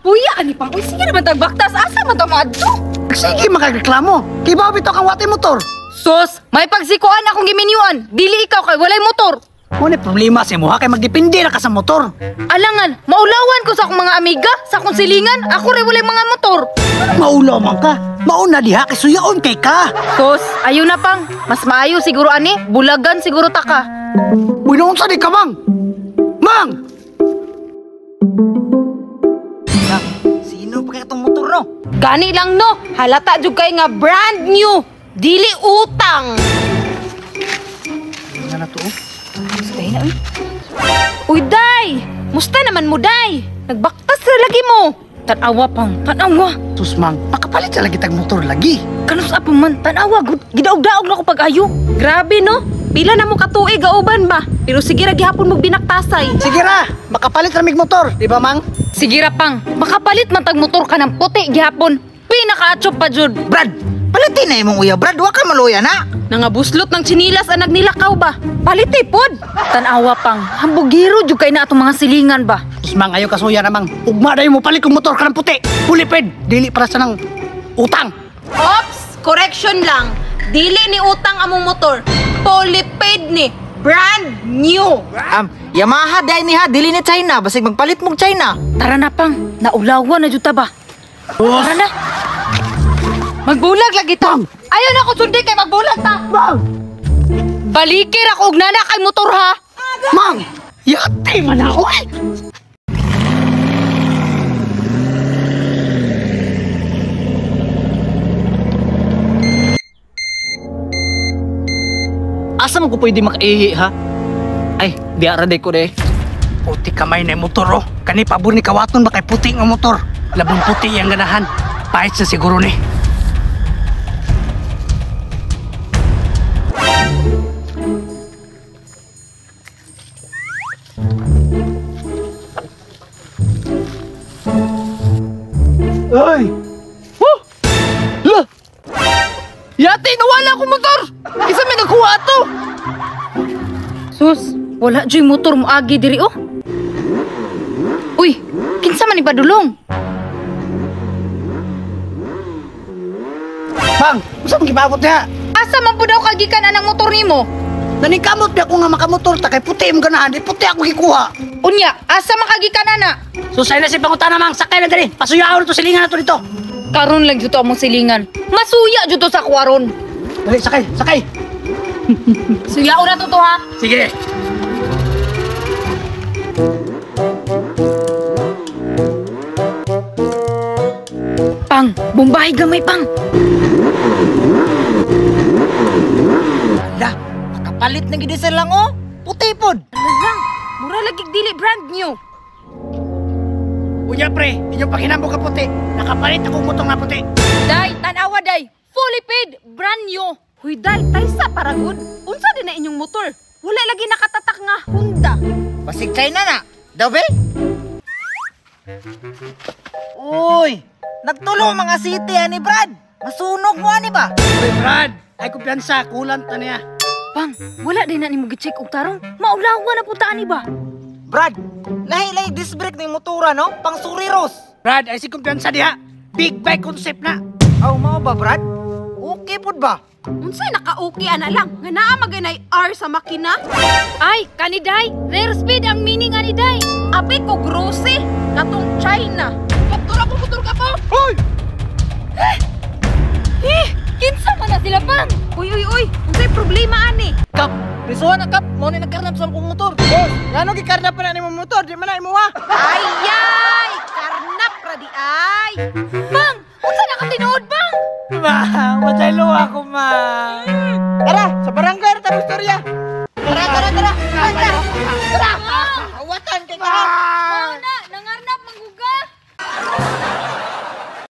Kapuya ani pang. Uy, sige naman tagbaktas. Asa man ta moadto? Sige makagreklamo. Kibaw bitaw kang watay motor. Sus, may pagsikuan akong giminyuan. Dili ikaw kay walay motor. Mo ni problema sa imo ha kay magdepende ra ka sa motor. Alangan, maulawan ko sa akong mga amiga, sa akong silingan, ako rin walay mga motor. Maulaw man ka. Mauna diha kay suyaon kay ka. Sus, ayo na pang. Mas maayo siguro ani, bulagan siguro ta ka. Uy, naunsa di ka mang? Mang! Sino pa kaya itong motor no? Gani lang no, halata jud kay nga brand new. Dili utang. Nga na to. Oh. Stay na uy. Uy, day! Musta naman mo, day? Nagbaktas ra lagi mo. Tanawa pang, tanawa. Sus mang, makapalit sa lagi tag motor lagi. Kanus pa man, tanawa gud. Gidaog-daog na ko pag-ayo. Grabe no. Pila na mo katuig gauban ba? Pero sige ra gihapon mo binaktasay. Sige ra, makapalit ra mig motor, di ba mang? Sige ra pang, makapalit man tag motor ka ng puti gihapon. Pinaka-atso pa jud. Brad, palitin na imong uya, Brad. Wa ka maluya na. Nangabuslot ng tsinilas ang nagnilakaw ba? Palite pod. Tanawa pang, hambugiro jud kay na atong mga silingan ba. Sus mang, ayo kasuya na mang. Ugma dayon mo palit kong motor ka ng puti. Pulipid, dili para sa nang utang. Ops, correction lang. Dili ni utang among motor. Fully paid ni. Brand new. Yamaha dai ni ha, dili ni China. Basig magpalit mong China. Tara na pang, naulawan na jud ta ba. Tara na. Magbulag lagi ta. Ayaw na ko sundi kay magbulag ta. Mang! Balikir ako og nana kay motor ha. Mang! Yate man ako eh! Asa man ko pwede makaihi ha? Ay, di ara day ko de. Puti kamay na yung motor oh. Kani pabor ni kawaton ba kay puti nga motor. Labong puti ang ganahan. Pahit sa siguro ni. Ay! Huh! La! Yate, nawala akong motor! Isa may nagkuha ato! Sus, wala juy motor mo agi diri oh. Uy, kinsa man ni padulong? Bang, unsa man gipaabot niya? Asa man pud daw kagikan anang motor nimo? Naningkamot biya ko nga makamotor ta kay puti imong ganahan, di puti ako gikuha. Unya, asa man kagikan ana? Susay na si pangutana mang, sakay na diri. Pasuyaon to silingan na to dito. Karon lang jud to among silingan. Masuya jud to sa kuwaron. Dali, sakay, sakay. Suyaon na to to ha. Sige. Pang, bombahi gamay pang. Ala, makapalit na gid lang oh. Puti pod. Lang, mura lagi dili brand new. Unya pre, inyo paghinambo ka puti. Nakapalit akong motor nga puti. Day, tanawa day. Fully paid, brand new. Huy day, taysa para good. Unsa din na inyong motor? Wala lagi nakatatak nga Honda. Basig China na. Daw be? Uy, nagtulo mga city ani Brad. Masunog mo ani ba? Uy, Brad, ay kumpiyansa, kulang ta niya. Pang, wala din na nimo gi-check og tarong. Maulawa na puta ani ba? Brad, lahi-lahi disc brake ning motora no, pang suriros. Brad, ay si kumpiyansa diha. Big bike concept na. Aw mao ba Brad? Okay pud ba? Unsay naka-okay ana lang? Nga naa maganay R sa makina? Ay, kani day, rare speed ang meaning ani day. Api ko grose katong China. Motor ako, motor ka po. Hoy! Eh, kinsa man na sila pang? Uy, uy, uy, unsay problema ani? Kap! Prisuhan na kap! Mao ni nagkarnap sa akong motor! Boss, ngano gikarnap pa na nimo motor? Di man na imo ha. Ayay, karnap ra di ay. Pang, unsa na ka tinuod pang? Ma, matalo ako ma. Tara, sa barangay ra ta istorya. Tara, tara, tara. Tara.